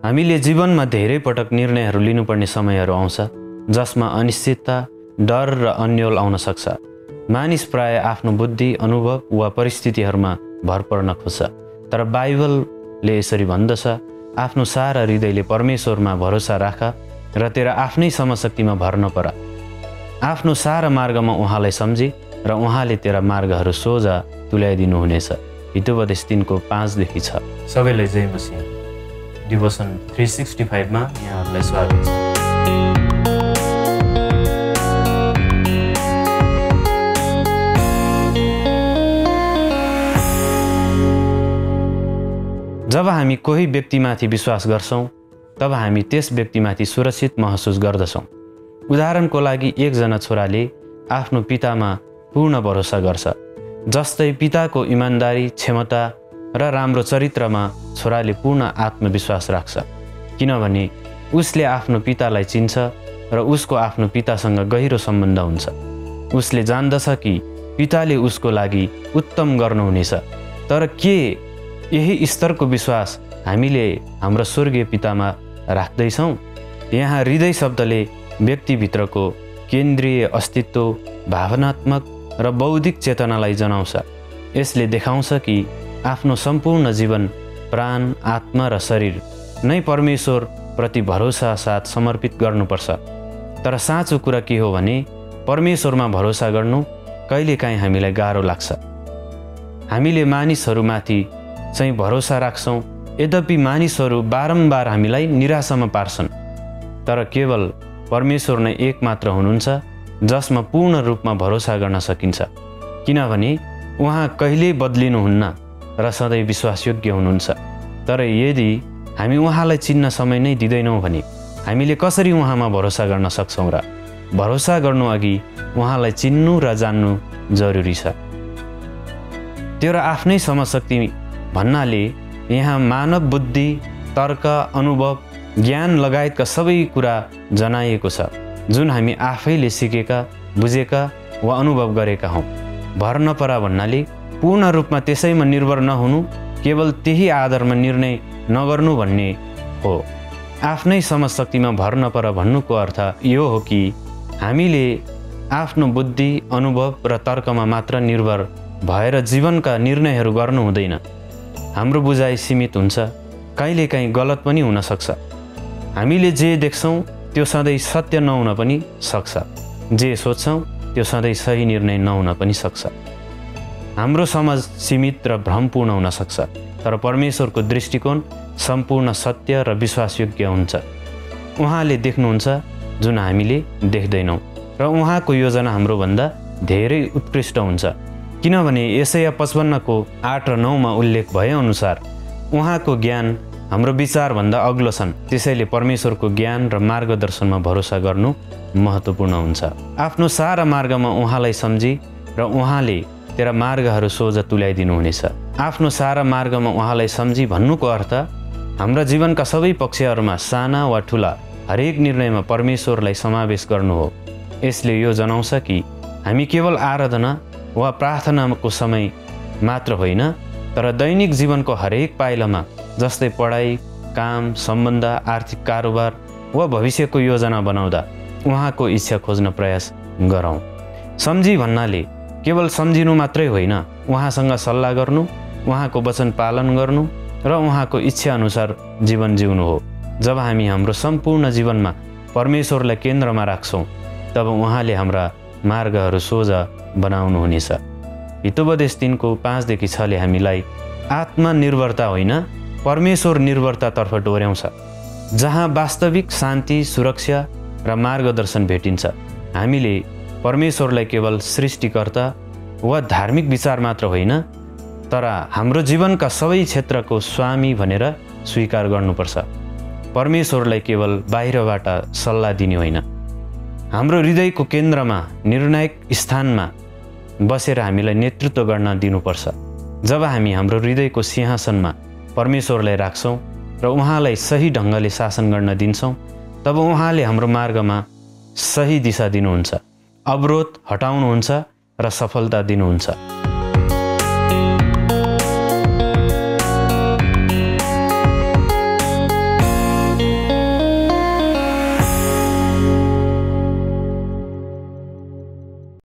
हामीले जीवनमा धेरै पटक निर्णयहरू लिनुपर्ने समयहरू आउँछ जसमा अनिश्चितता, डर र अन्यल आउन सक्छ। मानिस प्राय आफ्नो बुद्धि, अनुभव वा परिस्थितिहरूमा भर पर्न खोज्छ, तर बाइबलले यसरी भन्दछ, आफ्नो सारा हृदयले परमेश्वरमा भरोसा राख र तेरा आफ्नै समशक्तिमा भर नपर। आफ्नो सारा मार्गमा उहाँलाई सम्झी र उहाँले तेरा मार्गहरू सोझा तुल्याइदिनुहुनेछ। हितोपदेश 3:5-6। सबैलाई जय मसीह। डिभोसन 365 मा यहाँहरूलाई स्वागत छ। जब हामी कोही व्यक्तिमाथि विश्वास गर्छौँ तब हामी त्यस व्यक्तिमाथि सुरक्षित महसुस गर्दछौँ। उदाहरणको लागि एकजना छोराले आफ्नो पितामा पूर्ण भरोसा गर्छ। जस्तै पिताको इमान्दारी, क्षमता र राम्रो चरित्रमा छोराले पूर्ण आत्मविश्वास राख्छ, किनभने उसले आफ्नो पितालाई चिन्छ र उसको आफ्नो पितासँग गहिरो सम्बन्ध हुन्छ। उसले जान्दछ कि पिताले उसको लागि उत्तम गर्नुहुनेछ। तर के यही स्तरको विश्वास हामीले हाम्रो स्वर्गीय पितामा राख्दैछौँ? यहाँ हृदय शब्दले व्यक्तिभित्रको केन्द्रीय अस्तित्व, भावनात्मक र बौद्धिक चेतनालाई जनाउँछ। यसले देखाउँछ कि आफ्नो सम्पूर्ण जीवन, प्राण, आत्मा र शरीर नै परमेश्वर प्रति भरोसा साथ समर्पित गर्नुपर्छ। तर साँचो कुरा के हो भने परमेश्वरमा भरोसा गर्नु कहिलेकाहीँ हामीलाई गाह्रो लाग्छ। हामीले मानिसहरूमाथि चाहिँ भरोसा राख्छौँ, यद्यपि मानिसहरू बारम्बार हामीलाई निराशामा पार्छन्। तर केवल परमेश्वर नै एक मात्र हुनुहुन्छ जसमा पूर्ण रूपमा भरोसा गर्न सकिन्छ, किनभने उहाँ कहिल्यै बदलिनुहुन्न र सधैँ विश्वासयोग्य हुनुहुन्छ। तर यदि हामी उहाँलाई चिन्न समय नै दिँदैनौँ भने हामीले कसरी उहाँमा भरोसा गर्न सक्छौँ र? भरोसा गर्नु अघि उहाँलाई चिन्नु र जान्नु जरुरी छ। तेरो आफ्नै समशक्ति भन्नाले यहाँ मानव बुद्धि, तर्क, अनुभव, ज्ञान लगायतका सबै कुरा जनाइएको छ जुन हामी आफैले सिकेका, बुझेका वा अनुभव गरेका हौँ। भर नपरा भन्नाले पूर्ण रूपमा त्यसैमा निर्भर नहुनु, केवल त्यही आधारमा निर्णय नगर्नु भन्ने हो। आफ्नै समशक्तिमा भर नपर भन्नुको अर्थ यो हो कि हामीले आफ्नो बुद्धि, अनुभव र तर्कमा मात्र निर्भर भएर जीवनका निर्णयहरू गर्नु हुँदैन। हाम्रो बुझाइ सीमित हुन्छ, कहिलेकाहीँ गलत पनि हुन सक्छ। हामीले जे देख्छौँ त्यो सधैँ सत्य नहुन पनि सक्छ। जे सोच्छौँ त्यो सधैँ सही निर्णय नहुन पनि सक्छ। हाम्रो समझ सीमित र भ्रमपूर्ण हुन सक्छ, तर परमेश्वरको दृष्टिकोण सम्पूर्ण सत्य र विश्वासयोग्य हुन्छ। उहाँले देख्नुहुन्छ जुन हामीले देख्दैनौँ र उहाँको योजना हाम्रोभन्दा धेरै उत्कृष्ट हुन्छ, किनभने यसैया 55:8 र 9 मा उल्लेख भएअनुसार उहाँको ज्ञान हाम्रो विचारभन्दा अग्लो छन्। त्यसैले परमेश्वरको ज्ञान र मार्गदर्शनमा भरोसा गर्नु महत्त्वपूर्ण हुन्छ। आफ्नो सारा मार्गमा उहाँलाई सम्झी र उहाँले तेरा मार्गहरू सोझा तुल्याइदिनुहुनेछ। आफ्नो सारा मार्गमा उहाँलाई सम्झी भन्नुको अर्थ हाम्रा जीवनका सबै पक्षहरूमा साना वा ठुला हरेक निर्णयमा परमेश्वरलाई समावेश गर्नु हो। यसले यो जनाउँछ कि हामी केवल आराधना वा प्रार्थनाको समय मात्र होइन, तर दैनिक जीवनको हरेक पाइलामा, जस्तै पढाइ, काम, सम्बन्ध, आर्थिक कारोबार वा भविष्यको योजना बनाउँदा उहाँको इच्छा खोज्न प्रयास गरौँ। सम्झी भन्नाले केवल सम्झिनु मात्रै होइन, उहाँसँग सल्लाह गर्नु, उहाँको वचन पालन गर्नु र उहाँको इच्छा अनुसार जीवन जिउनु हो। जब हामी हाम्रो सम्पूर्ण जीवनमा परमेश्वरलाई केन्द्रमा राख्छौँ तब उहाँले हाम्रा मार्गहरू सोझा बनाउनुहुनेछ। हितोपदेश 3:5-6ले हामीलाई आत्मनिर्भरता होइन, परमेश्वर निर्भरतातर्फ डोर्याउँछ, जहाँ वास्तविक शान्ति, सुरक्षा र मार्गदर्शन भेटिन्छ। हामीले परमेश्वरलाई केवल सृष्टिकर्ता वा धार्मिक विचार मात्र होइन, तर हाम्रो जीवनका सबै क्षेत्रको स्वामी भनेर स्वीकार गर्नुपर्छ। परमेश्वरलाई केवल बाहिरबाट सल्लाह दिने होइन, हाम्रो हृदयको केन्द्रमा, निर्णायक स्थानमा बसेर हामीलाई नेतृत्व गर्न दिनुपर्छ। जब हामी हाम्रो हृदयको सिंहासनमा परमेश्वरलाई राख्छौँ र उहाँलाई सही ढङ्गले शासन गर्न दिन्छौँ, तब उहाँले हाम्रो मार्गमा सही दिशा दिनुहुन्छ, अवरोध हटाउनुहुन्छ र सफलता दिनुहुन्छ।